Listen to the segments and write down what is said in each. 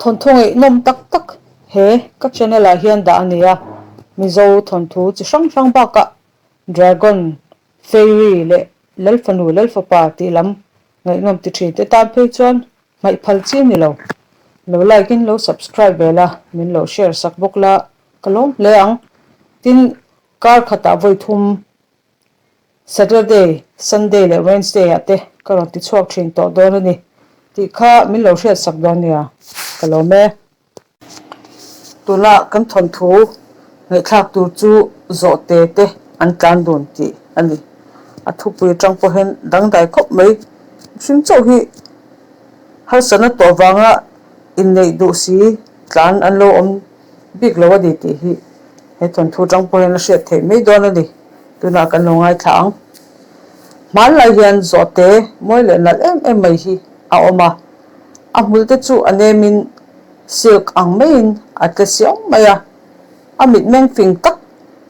Thawnthu ngaihnawm tak tak he ka channel ah hian dah a ni a, Mizo thawnthu chi hrang hrang bakah Dragon, Fairy leh Lalfanu Lalfapa tih lam ngaihnawm ti thin te tan phei chuan hmaih phal chi a ni lo. Lo like in lo subscribe ve la, min lo share sak bawk la ka lawm hle ang. Tin, kar khatah vawi thum Saturday, Sunday leh Wednesday ah te ka rawn ti chhuak thin tawh dawn a ni tih kha min lo hriat sak dawn nia, ka lawm e. Tuna kan thawnthu ngaihthlak tur chu zawhte te an tlan dun tih a ni. A thupui atang pawh hian dangdai khawp mai. Mihring chauh hi harsatna tawh vanga inneih duh si tlan an lo awm bik lo a ni tih hi he thawnthu atang pawh hian a hriat theih mai dawn a ni. Tunah kan lo ngaithla ang. Hmanlai hian zawhte mawi leh nalh em em mai hi a awm a. A hmul te chu a nemin silk ang maiin a tle siau mai a, a mitmeng fing tak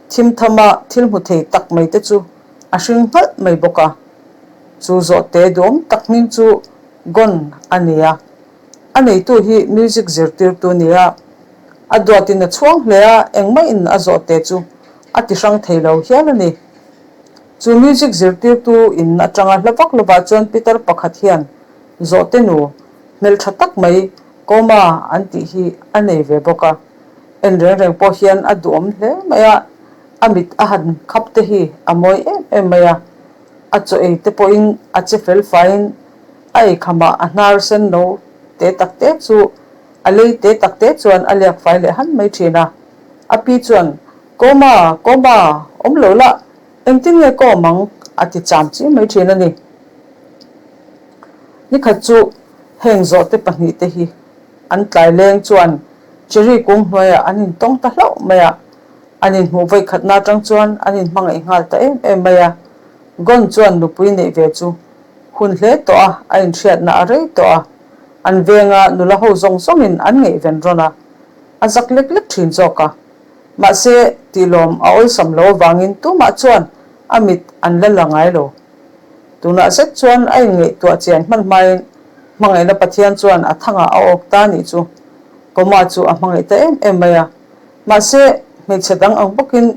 thim thama thil hmu thei tak mai te chu a hring nghalh mai bawk a. Chu zawhte duhawm tak hming chu Gon a ni a, a neitu hi music zirtirtu a ni a, a duatin a chhuang hle a, engmahin a zawhte chu a ti hrang thei lo hial a ni. Chu music zirtirtu in atanga hla vak lovah chuan pitar pakhat hian Zawhte nu, hmeltha tak mai Kawma an tih hi a nei ve bawk a. En reng reng pawh hian a duhawm hle mai a, a mit a han khap te hi a mawi em em mai a. A chaw ei te pawhin a che fel faiin a ei khamah a hnar sen no te tak te chu a lei te tak te chuan a liak fai leh han mai thin a. A pi chuan, Kawma, Kawma, awm lo lah, engtin nge ka awm ang? a ti cham chi mai thin a ni. Nikhat chu heng zawhte pahnihte hi an tlai leng chuan Cherry kung hnuaiah an intawng ta hlauh mai a, an inhmuh vawi khatna atang chuan an inhmangaih nghal ta em em mai a. Gon chuan nupui neih ve chu hun hle tawh a, a inhriatna a rei tawh a, an venga nula ho zawng zawngin an ngaihven rawn a, a zak lek lek thin zawk a. Mahse, tihlawm a awlsam lo avangin tumah chuan a mit an la la ngai lo. Tunah zet chuan a inngaihtuah chian hman hmain hmangaihna Pathian chuan a thangah a awk ta nih chu Kawma chu a hmangaih ta em em mai a. Mahse, hmeichhe dang ang bawkin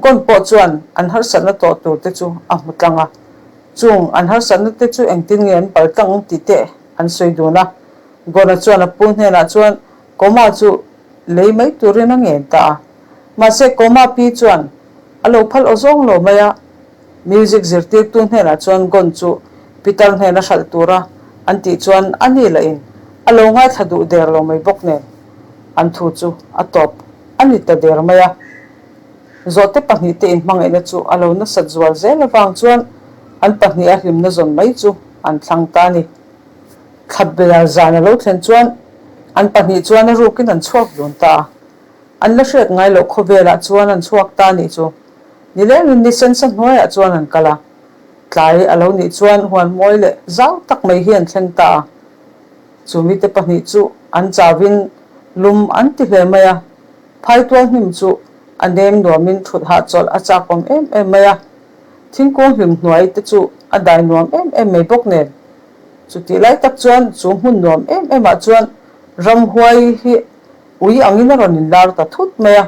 Gon pawh chuan an harsatna tawh tur te chu a hmu tlang a. Chung an harsatna te chu engtin nge an pal tlang tih te an sawi dun a. Gona chuan a pu hnenah chuan Kawma chu lei mai turin a ngen ta a. Mahse, Kawma pi chuan a lo phal aw zawng lo mai a. Music zirtirtu hnenah chuan Gon chu Peter hnena hralh tura an tih chuan a ni lahin a lo ngaithla duh der lo mai bawk nen an thu chu a tawp a ni ta der mai a. Zawhte pahnihte inhmangaihna chu a lo nasat zual zel avang chuan an pahniha hlimna zawn mai chu an thlang ta a ni. Thlapbel zan a lo thlen chuan an pahnih chuan a rukin an chhuak dun ta a. An la hriat ngai loh khawvelah chuan an chhuak ta a nih chu. Nilengin ni sensa hnuaiah chuan an kal a. Tlai a lo nih chuan huan mawi leh zau tak mai hi an thleng ta a. Chu mite pahnih chu an chauvin lum an ti hle mai a. Phaitual hnim chu a nem nuamin thut hahchawlh a chakawm em em mai a. Thingkung hlim hnuai te chu a dai nuam em em mai bawk nen. Chutih lai tak chuan chu hmun nuam em em ah chuan ramhuai hi ui angin a rawn inlar ta thut mai a.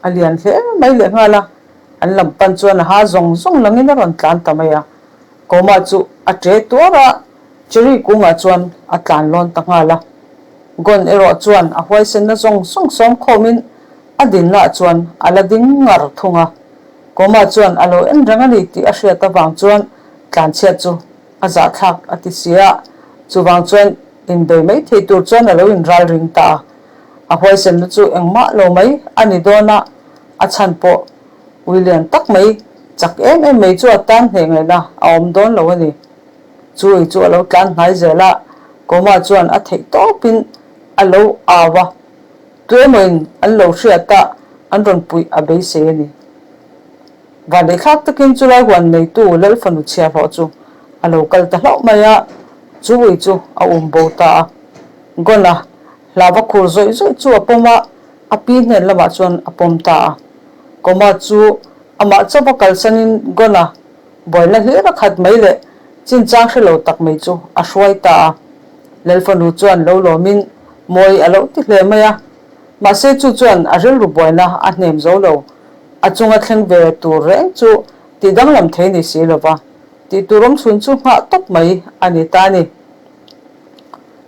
A lian hle mai leh nghal a, an lam pan chuan a ha zawng zawng langin a rawn tlan ta mai a. Kawma chu a ṭe tuar a, Cherry kungah chuan a tlan lawn ta nghal a. Gon erawh chuan a huaisenna zawng zawng sawm khawmin a dinnaah chuan a la ding ngar thung a. Kawma chuan a lo en reng a ni tih a hriat avang chuan tlanchhiat chu a zahthlak a ti si a, chuvang chuan inbei mai thei tur chuan a lo inral ring ta a. A huaisenna chu engmah lo mai a ni dawn a, a chhan pawh ui lian tak mai, chak em em mai chu a tan hneh ngaihna a awm dawn lo a ni. Chu ui chu a lo tlan hnai zel a, Kawma chuan a theih tawpin a lo au a, tuemawin an lo hriat a, an rawn puih a beisei a ni. Vanneithlak takin chulai huan neitu Lalfanu chhiahhlawh chu a lo kal ta hlauh mai a, chu ui chu a um bo ta a. Gona hlava khur zawih zawih chu a pawm a, a pi hnen lamah chuan a pawm ta a. Kawma chu amah chauva kalsanin Gona buaina hlir a khat mai leh chinchang hre lo tak mai chu a hruai ta a. Lalfanu chuan lo lawmin. Mawi a lo ti hle mai a. Mahse chu chuan a rilru buaina a hnem zo lo. A chunga thleng ve tur reng chu tih danglam thei ni si lova, tih tur awm chhun chu nghah tawp mai a ni ta a ni.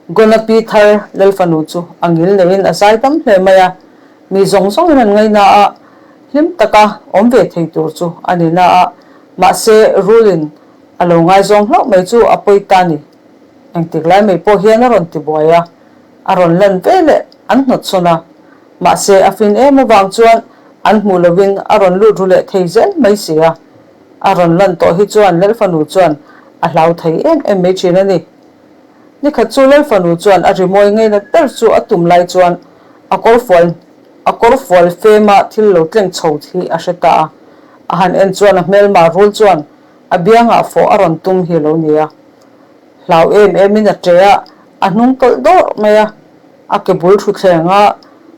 Gona pi thar Lalfanu chu a ngil neiin a zai dam hle mai a, mi zawng zawngin an ngaina a, hlim taka awm ve thei tur chu a ni na a, mahse rulin a lo ngaizawng hlauh mai chu a pawi ta a ni. Engtik lai mai pawh hian a rawn ti buai a, a rawn lan ve leh an hnawt sawn a, mahse a fin em avang chuan an hmuh lovin a rawn lut ru leh thei zel mai si a, a rawn lan tawh hi chuan Lalfanu chuan a hlau thei em em mai thin a ni. Nikhat chu Lalfanu chuan a rimawi ngainat ber chu a tum lai chuan a kawrfual a kawrfual fema thil lo tleng chho hi a hre ta a, a han en chuan a hmelma rul chuan a biangah fawh a rawn tum hi a lo ni a. Hlau em emin a ṭe a, a hnung tawlh dawrh mai a. A ke bul thuthleng a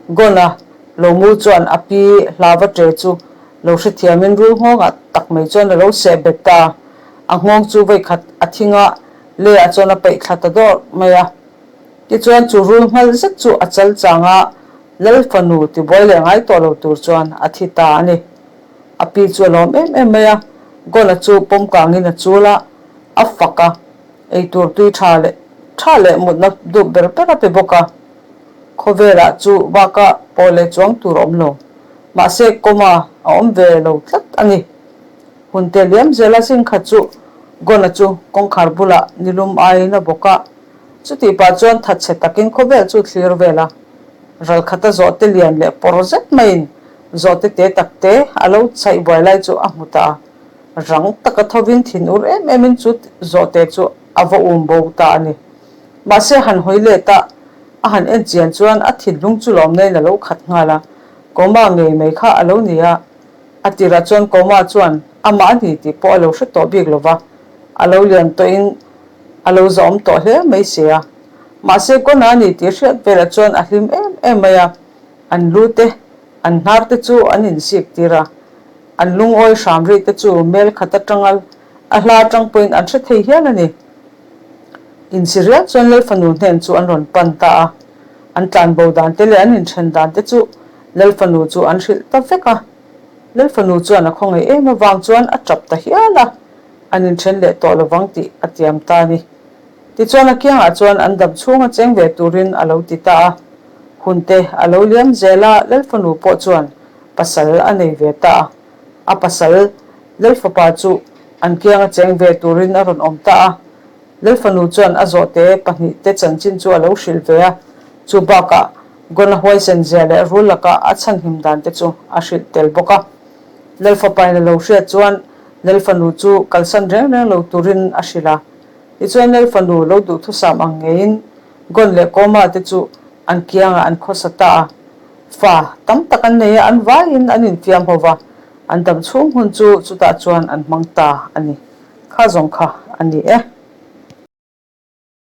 Gona lo mu chuan a pi hlauva ṭe chu lo hrethiamin rul nghawngah tak mai chuan a lo seh bet ta a. A nghawng chu vawikhat a thing a, leiah chuan a paih thla ta dawrh mai a. Tichuan chu rul nghal zet chu a chal chang a, Lal fanu tibuai leh ngai tawh lo tur chuan a thi ta a ni. A pi chu a lawm em em mai a, Gona chu pawm kangin a chul a, a fak a, eitur tui tha leh tha leh mutna dup ber ber a pe bawk a. Khawvelah chu baka pawh leh chuang tur a awm lo. Mahse kawma a awm ve lo tlat a ni. Hunte liam zela zingkhat chu Gona chu kawngkhar bulah nilum aiin a bawk a, chutih pah chuan thatchhe takin khawvel chu thlir vel a. Ralkhata zawhte lian leh pawr zet maiin zawhte te tak te a lo chhaih buai lai chu a hmu ta a. Rang taka thovin thinur em emin chu zawhte chu a va um bo ta a ni. Mahse han hawi let a, a han en chian chuan a thinlung chu lawmnain a lo khat nghal a, Kawma ngei mai kha a lo ni a. A tirah chuan Kawma chuan amah a ni tih pawh a lo hre tawh bik lo va, a lo lian tawhin a lo zahawm tawh hle mai si a. Mahse Kawna a ni tih hriat velah chuan a hlim em em mai a, an lu te, an hnar te chu an insik tir a. An lungawi hram rih te chu mel khat atanga a hla atang pawhin an hre thei hial a ni. Inchiriat chuan Lalfanu hnen chu an rawn pan ta a, an tlanbo dan te leh an inthen dan te chu Lalfanu chu an hrilh ta vek a. Lalfanu chuan a khawngaih em avang chuan a tap ta hial a, an inthen leh tawh lovang tih a tiam ta a ni. Tichuan a kiangah chuan an dam chhunga cheng ve turin a lo ti ta a. Hunte a lo liam zel a, Lalfanu pawh chuan pasal a nei ve ta a. A pasal Lalfapa chu an kianga cheng ve turin a rawn awm ta a. Lalfanu chuan a zawhte pahnihte chanchin chu a lo hrilh ve a, chu bakah Gona huaisen zia leh rul laka a chhanhim dan te chu a hrilh tel bawk a. Lalfapain a lo hriat chuan Lalfanu chu kalsan reng reng lo turin a hrilh a. Tichuan Lalfanu lo duhthusam ang ngeiin Gon leh Koma te chu an kiangah an khawsa ta a. Fa tam tak an nei a, an vaiin an infiam ho va, an dam chhung hun chu chutah chuan an hmang ta a ni. Kha zawng kha a ni e.